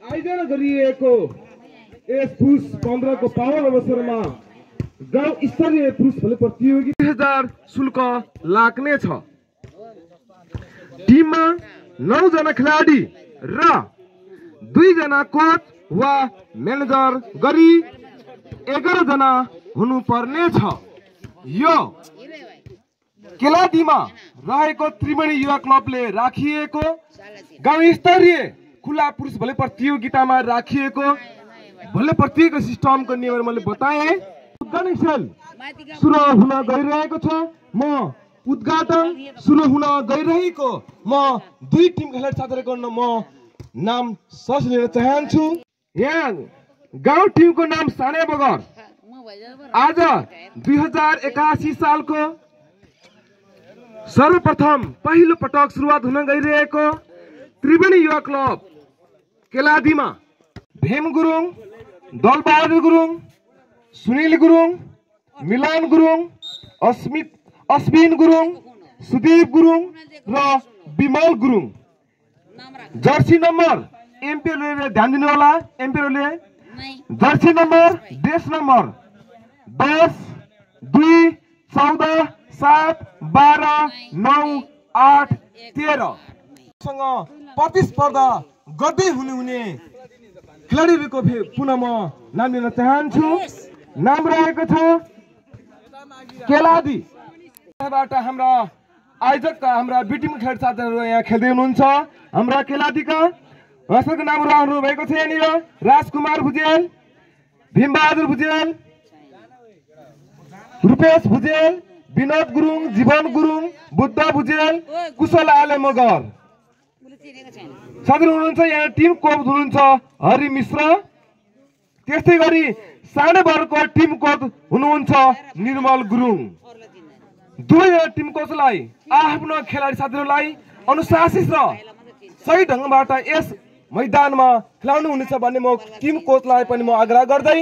आयोजना गरिएको यस पुरुष 15 को पावन अवसरमा गाउँ स्तरीय पुरुष भली प्रतियोगिता 2000 शुल्क लाग्ने छ। टिममा 9 जना खेलाडी र 2 जना कोच वा म्यानेजर गरी 11 जना हुनुपर्ने छ। यो केलादीमा रहेको त्रिवेणी युवा क्लबले राखिएको गाउँ स्तरीय खुला पुरुष भली प्रतियोगितामा राखिएको भली प्रतियोगिता सिस्टमको नियम मैले बताएँ। उद्घाटन खेल सुरु हुन गइरहेको छ। म उद्घाटन सुरु हुन गइरहेको म 2 टिम खेलाडी साथीहरुको म नाम सर्च लिन चाहन्छु। यहाँ गाउँ टिमको नाम साने बगर। आज 2081 सालको सर्वप्रथम पहिलो पटक सुरुवात हुन गइरहेको त्रिवेणी युवा क्लब केलादीमा भीम गुरुङ, दलबहादुर गुरुङ, सुनिल गुरुङ, मिलन गुरुङ, अश्विन गुरुङ, सुदीप गुरुङ र विमल गुरुङ। जर्सी नम्बर एम्पियरले ध्यान दिनु होला। एम्पियरले जर्सी नम्बर देश नम्बर 10, 2, 14, 7, 12, 9, 8, 13 सँग प्रतिस्पर्धा गर्दै हुने खेलाडीहरुको पुनः म नाम लिन चाहन्छु। नाम रहेको छ केलादी बाट हाम्रा आयोजक हाम्रा बिटिम खेलाडी साथीहरु यहाँ खेल्दै हुनुहुन्छ। हाम्रा केलादीका उहाँको नाम रहनु भएको छ यहाँनिर राजकुमार भुजेल, भीमबहादुर भुजेल, रुपेश भुजेल, विनोद गुरुङ, जीवन गुरुङ, बुद्ध भुजेल, कुशल आले मगर साथीहरु हुनुहुन्छ। यहाँ टिम कोच हुनुहुन्छ हरि मिश्र। त्यस्तै गरी साने वर्गको टिम कोच हुनुहुन्छ निर्मल गुरुङ। दुवै टिम कोचलाई आफ्नो खेलाडी साथीहरुलाई अनुशासित र सही ढंगबाट यस मैदानमा खेलाउनु हुनेछ भन्ने म टिम कोचलाई पनि म आग्रह गर्दै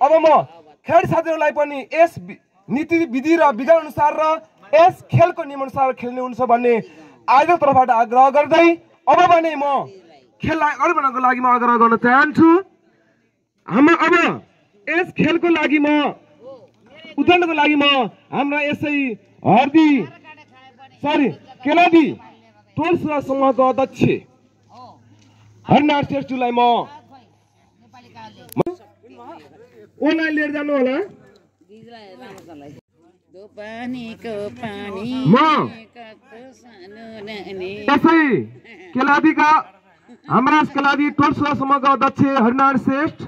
अब म खेलाडी साथीहरुलाई पनि यस नीति विधि र विधान अनुसार र यस खेलको नियम अनुसार खेल्नु हुन्छ भन्ने आयोजक तर्फबाट आग्रह गर्दै अब भने म खेललाई अगाडि बढाउनको लागि म आग्रह गर्न चाहन्छु। अब यस खेलको लागि म उद्घाटनको लागि म हाम्रा यसै केलादी टोल समूहको अध्यक्ष हरिनारायण श्रेष्ठलाई म उनलाई लिएर जानु होला। त्यसै केलादीका हाम्रा केलादी टोल समूहका अध्यक्ष हरिनारायण श्रेष्ठ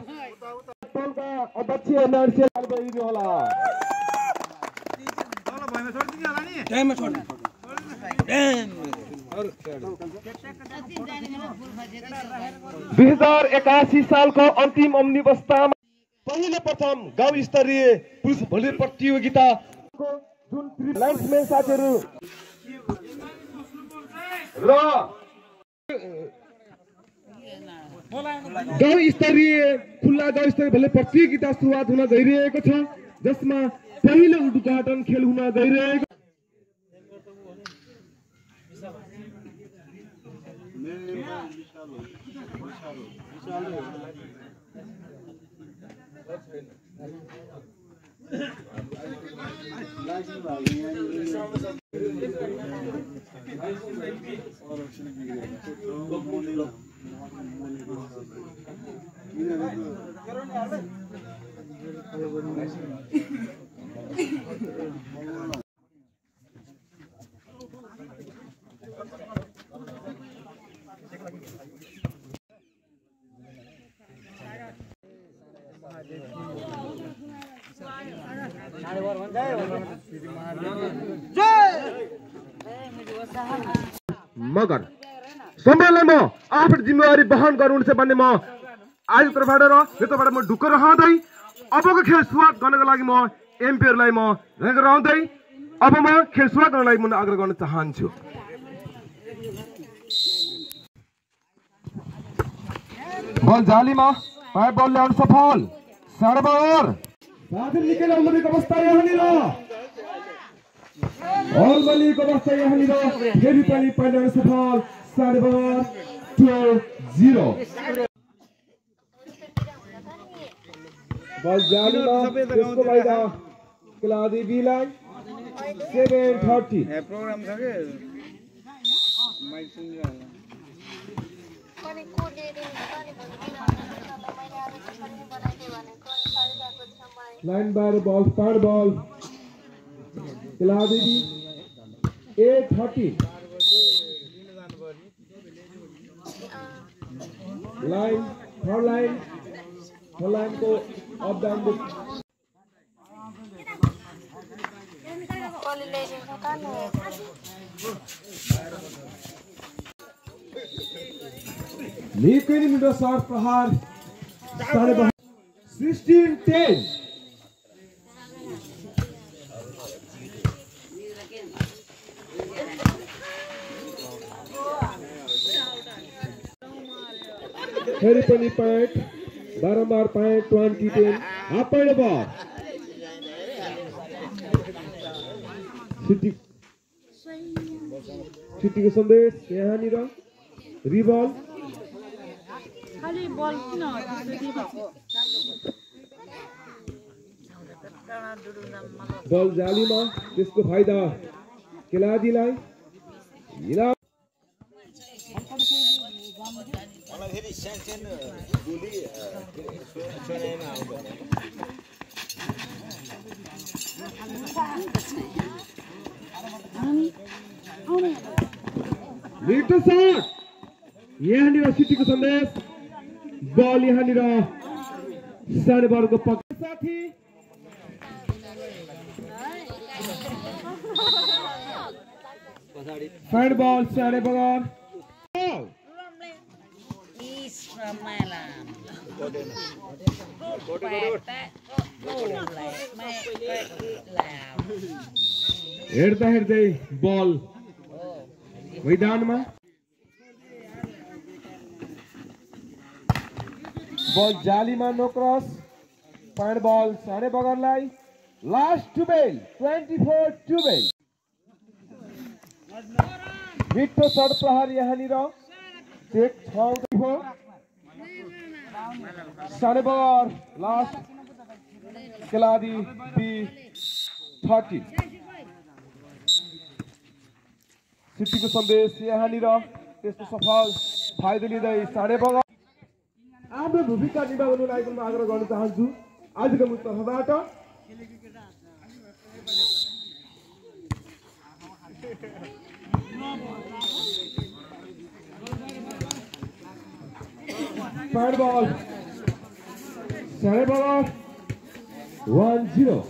टोलका अध्यक्ष हरिनारायण श्रेष्ठ गरिदिनु होला। 2081 सालको अन्तिम अवस्थामा पहिलो प्रथम गाउँ स्तरीय पुरुष भली प्रतियोगिताको जुन लाइन्सम्यान साथीहरु र गाउँ स्तरीय खुल्ला गाउँ स्तरीय भली प्रतियोगिता सुरुवात हुन गइरहेको छ, जसमा पहिलो उद्घाटन खेल हुन गइरहेको मगर सम्बन्धलाई म आफ्नो जिम्मेवारी वहन गर्नुहुन्छ भन्ने म आज तर्फबाट र यताबाट म ढुक्क रहँदै अबको खेल सुरुवात गर्नको लागि म एम्पियरलाई म रहँदै अब म खेल सुरुवात गर्नलाई म आग्रह गर्न चाहन्छु। बल जालीमा पाइप बल ल्याउन सफल साढे बगर साथै निकै अल्मलीको अवस्था यहाँनिर अल्मलीको अवस्था यहाँनिर फेरि पनि पाइप ल्याउन सफल साढे बगर 2-0 बल जालीमा त्यसको बाहिर क्लादिबीलाई 7:30 प्रोग्राम छ के माइक सुनिरहला लाइन बार बल पार बल क्लादिबी 8:30 लाइन थर्ड लाइन को अप डाउन निकै मिटर सर्ट प्रहार 16-10 फेरि पनि पॉइंट बारम्बार पॉइंट 20-10 हाफ पॉइंट बल सिटीको सन्देश यहाँनिर रिबल खाली बल किन बल जालीमा त्यसको फाइदा केलादीलाई हिला फेरि सानो गोली सुनेमा आउँदैन मिटर सर्ट यहाँनिर सिटीको सन्देश बल यहाँनिर साढे बलको पक्ष साथी फाइट बल साढे बगर हेर्दै बल मैदानमा बल जालीमा नो क्रस पॉइंट बल साढे बगरलाई लास्ट 12 24-12 मिठो सर्ट प्रहार यहाँनिर चेक 6 साढे बगर लास्ट केलादी बी 30 सिटीको सन्देश यहाँनिर त्यस्तो सफल फाइदा लिँदै साढे बगर आफ्नो भूमिका निभा गर्नु लागेको आग्रह गर्न चाहन्छु आजको म तर्फबाट पार बल साढे बगर 1-0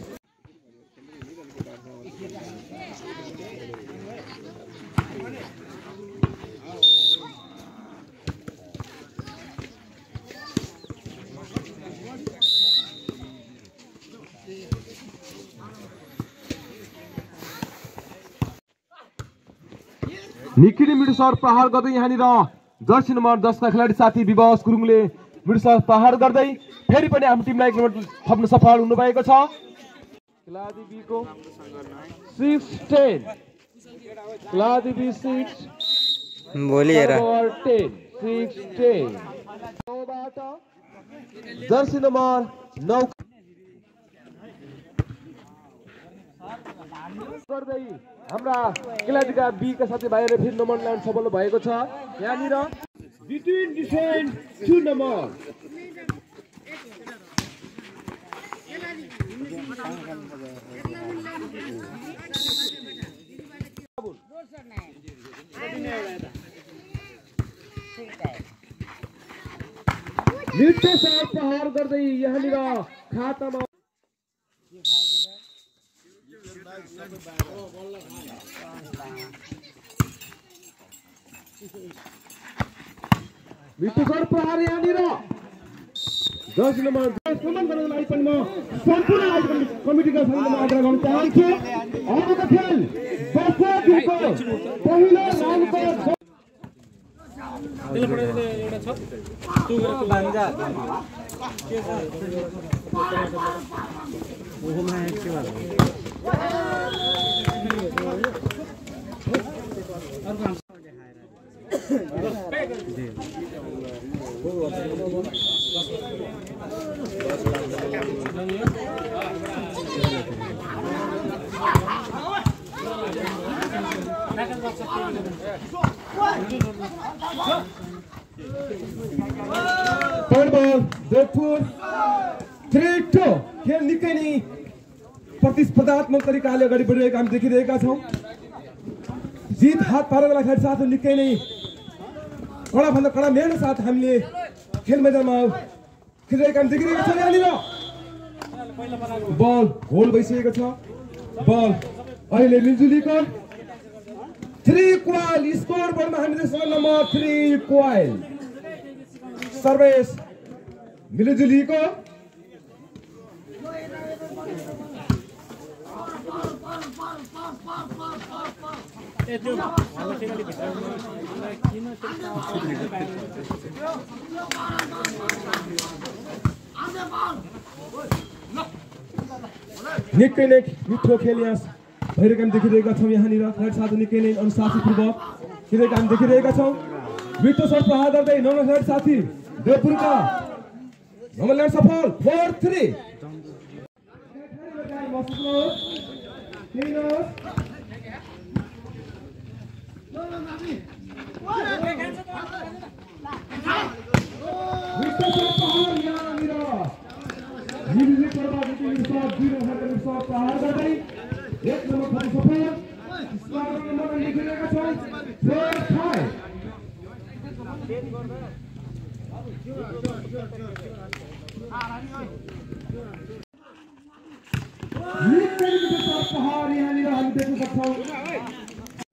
निकिरी मिडसर प्रहार गर्दै यहाँनिर जर्सी नम्बर 10 का खेलाडी साथी विवास गुरुङले मिडसर प्रहार गर्दै फेरि पनि आफ्नो टिमलाई एक नम्बर थप्न सफल हुनु भएको छ क्लादी बी को 6-10 क्लादी बी 6 बोली हेर 10 बाट जर्सी नम्बर 9 गर्दै हाम्रा क्लादीका बी का साथी भाइहरु फेरि नम्बर लाइन सफल भएको छ यहाँनिर बिट्विन डिफेन्स 2 नम्बर नित्य साथ प्रहार गर्दै यहाँनिर खातामा मिटुकर प्रहार यहाँनिर 10 नम्बर सम्मान गर्नको लागि पनि म सम्पूर्ण आयोजक कमिटीका सदस्यमा आग्रह गर्न चाहन्छु अबको खेल 10 दिनको पहिलो राउन्डको Therefore, 3-2 खेल निकै नै प्रतिस्पर्धात्मक तरिकाले अगाडि बढिरहेको हामी देखिरहेका छौं। जित हात पारेको लागि साथै निकै नै कडा भन्दा कडा मेहनत साथ हामीले खेल मैदानमा खेलिरहेका हामी देखिरहेका छौं। यहाँनिर बल होल भइसकेको छ। बल अहिले मिलजुलीको 3 क्वाइल स्कोर बोर्डमा हामी देख्छौं नम्बर 3 क्वाइल सर्वेश मिलजुलीको निकै नै मिठो खेल यहाँ भइरहेको हामी देखिरहेका छौँ। यहाँनिर खेलाडी साथी निकै नै अनुशासितपूर्वक खेलेको हामी देखिरहेका छौँ। मिठो सर्ट प्रहार गर्दै नौलो खेलाडी साथी देवपुरका नम्बर सफल 4-3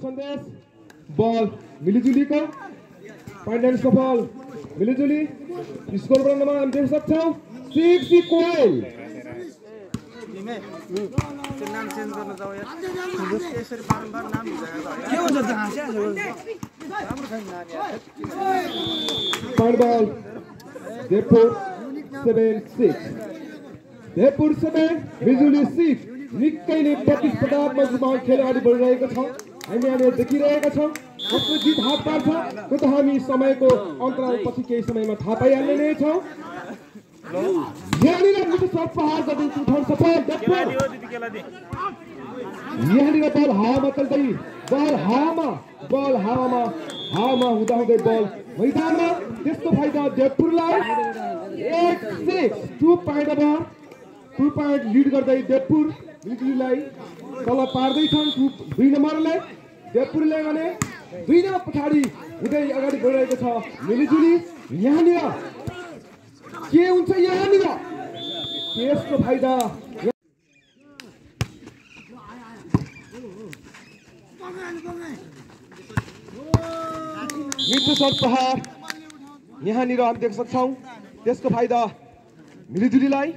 सन्देश बल मिलिजुलीको पाइन्ट सफल मिलिजुली स्कोर बनाउनमा हामी देख्न सक्छौँ 6 क्वाइल नाम चेन्ज गर्न जाऊ यार यसरी बारम्बार नाम के हुन्छ जहाँ बल देवपुर 7-6 देवपुर 7 मिलिजुली 6 निकै नै प्रतिस्पर्धात्मक रूपमा खेल अगाडि बढिरहेको छ। हामी यहाँनिर देखिरहेका छौँ कसको जित हात पार्छ त्यो त हामी समयको अन्तरालपछि केही समयमा थाहा पाइहाल्ने नै छौँ। यहाँनिर मिठो सर्ट प्रहार गर्दै उठाउन सफल यहाँनिर बल हावामा चल्दै बल हावामा हुँदाहुँदै बल मैदानमा त्यस्तो फाइदा देवपुरलाई 8-6 2 पॉइन्ट लिड गर्दै देवपुर मिलिजुलीलाई तल पार्दैछन्। 2 नम्बरले देवपुरले भने 2 नम्बर पछाडि हुँदै अगाडि बढिरहेको छ मिलिजुली। यहाँनिर के हुन्छ यहाँनिर त्यसको फाइदा मिठो सर्ट प्रहार यहाँनिर हामी देख्न सक्छौँ त्यसको फाइदा मिलिजुलीलाई।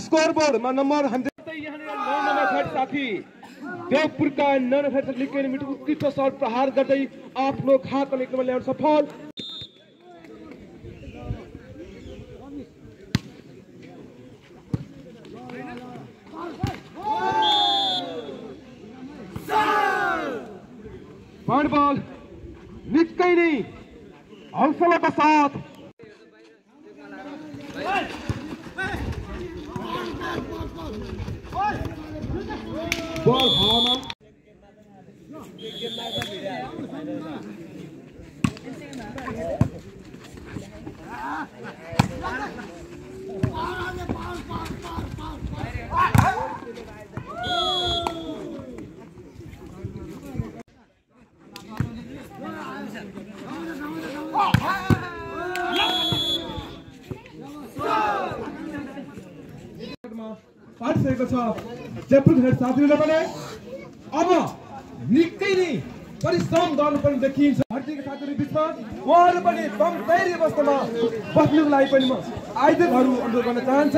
स्कोर बोर्डमा नम्बर हामी यहाँनिर 9 नम्बर खेलाडी साथी देवपुरका 9 नम्बर खेलाडी निकै नै मिठो उत्कृष्ट सर्ट प्रहार गर्दै आफ्नो खातामा एक नम्बर ल्याउन सफल। पॉइन्ट बल निकै नै हौसलाका साथ बल हावामा पार्टिसकेको छ जयपुर खेलाडी साथीहरूले भने अब निकै नै परिश्रम गर्नुपर्ने देखिन्छ। भारतीय साथीहरू बिचमा उहाँहरू पनि कम तयारी अवस्थामा बस्नुको लागि पनि म आयोजकहरू अनुरोध गर्न चाहन्छ।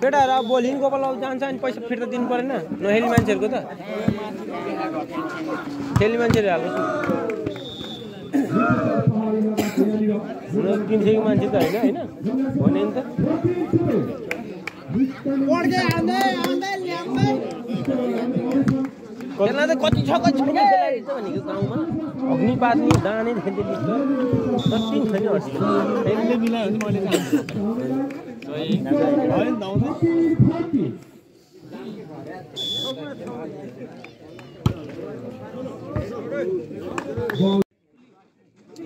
केटाहरू अब बोलिङ गोपाल जान्छ अनि पैसा फिर्ता दिनु परेन नहेली मान्छेहरूको त खेल्ने मान्छेहरू हाल्नु किन्छेको मान्छे त होइन भने नि त त्यसलाई त कति छ भनेको गाउँमा अग्निपात नि दाने जति छैन हट्टी मिलायो भने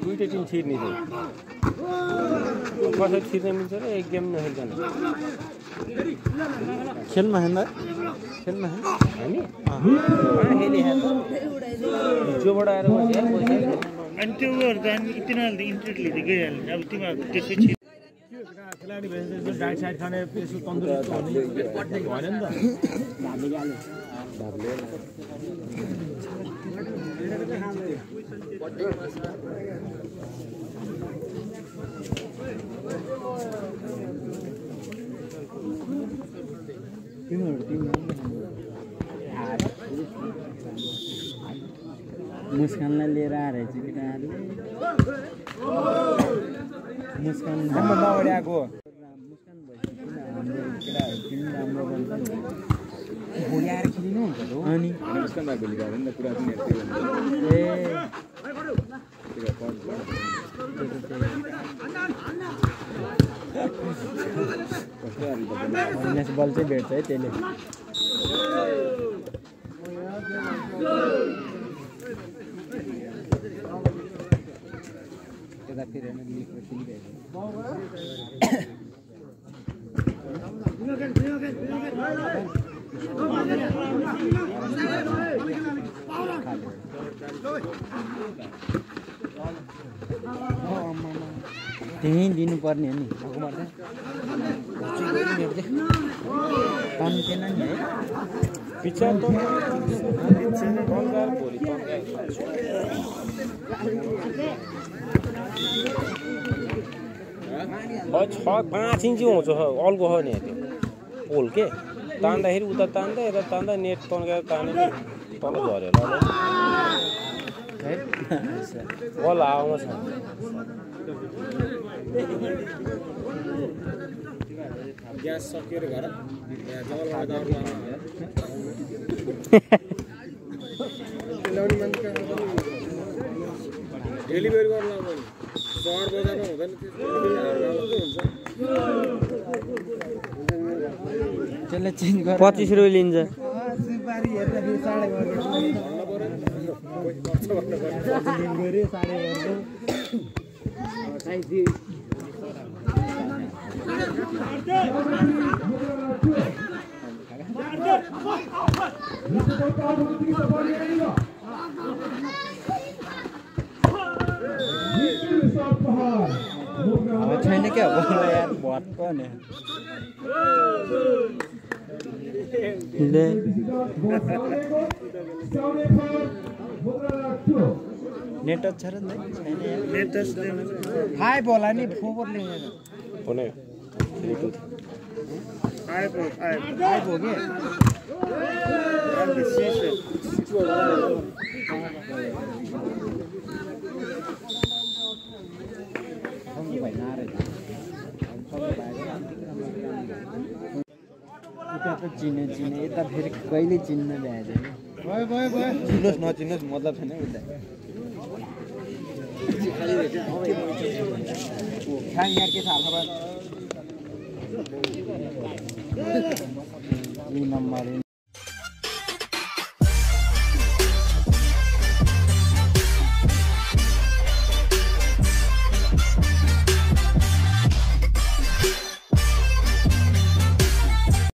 दुईटै टिम छिर्ने थियो कसरी छिर्न मिल्छ र एक गेम नखेल्छन् खेलमा हेर्दा हामी खेले जोबाट आएर अनि त्यो तिनीहरूले इन्ट्रेस्ट लिँदै गइहाल्ने अब तिमीहरू त्यसै खेलाडी भएपछि डाइट साइड खाने यसो तन्दुरुस्त हुने भएन नि मुस्कानलाई लिएर आएर चाहिँ केटाहरूले मुस्कान अगाडि आएको मुस्कान भएपछि किन हाम्रो केटाहरू टिम राम्रो बन्छ भोलि आएर खेलिनु हुन्छ त अनि मुस्कान भाइ भोलि गएर नि त पुरा ए बल चाहिँ भेट्छ है त्यसले यता फेरि त्यही दिनुपर्ने हो नि तन्केन नि है पिछा त छ 5 इन्ची हुन्छ अल्को हो नि त्यो पोल के तान्दाखेरि उता तान्दा यता तान्दा नेट तन्केर ताने तल झऱ्यो ल हावामा छ ग्यास सकियो रे घर जङ्गलबाट दाउरा डेलिभरी गर्न लाग्यो सहर बजारमा हुँदैन त्यसले चेन्ज गर 25 रुपैयाँ लिन्छ अब छैन क्या बोला यार भट्ट नि ले नेट छ र नि छैन यार नेट हाई बोला नि फोर लेखेर कुनै आएको हाई हो के उता त चिने यता फेरि कहिले चिन्न भ्याएछ चिन्नुहोस् नचिन्नुहोस् मतलब छैन उता यहाँ के छ हालखबर नम्बर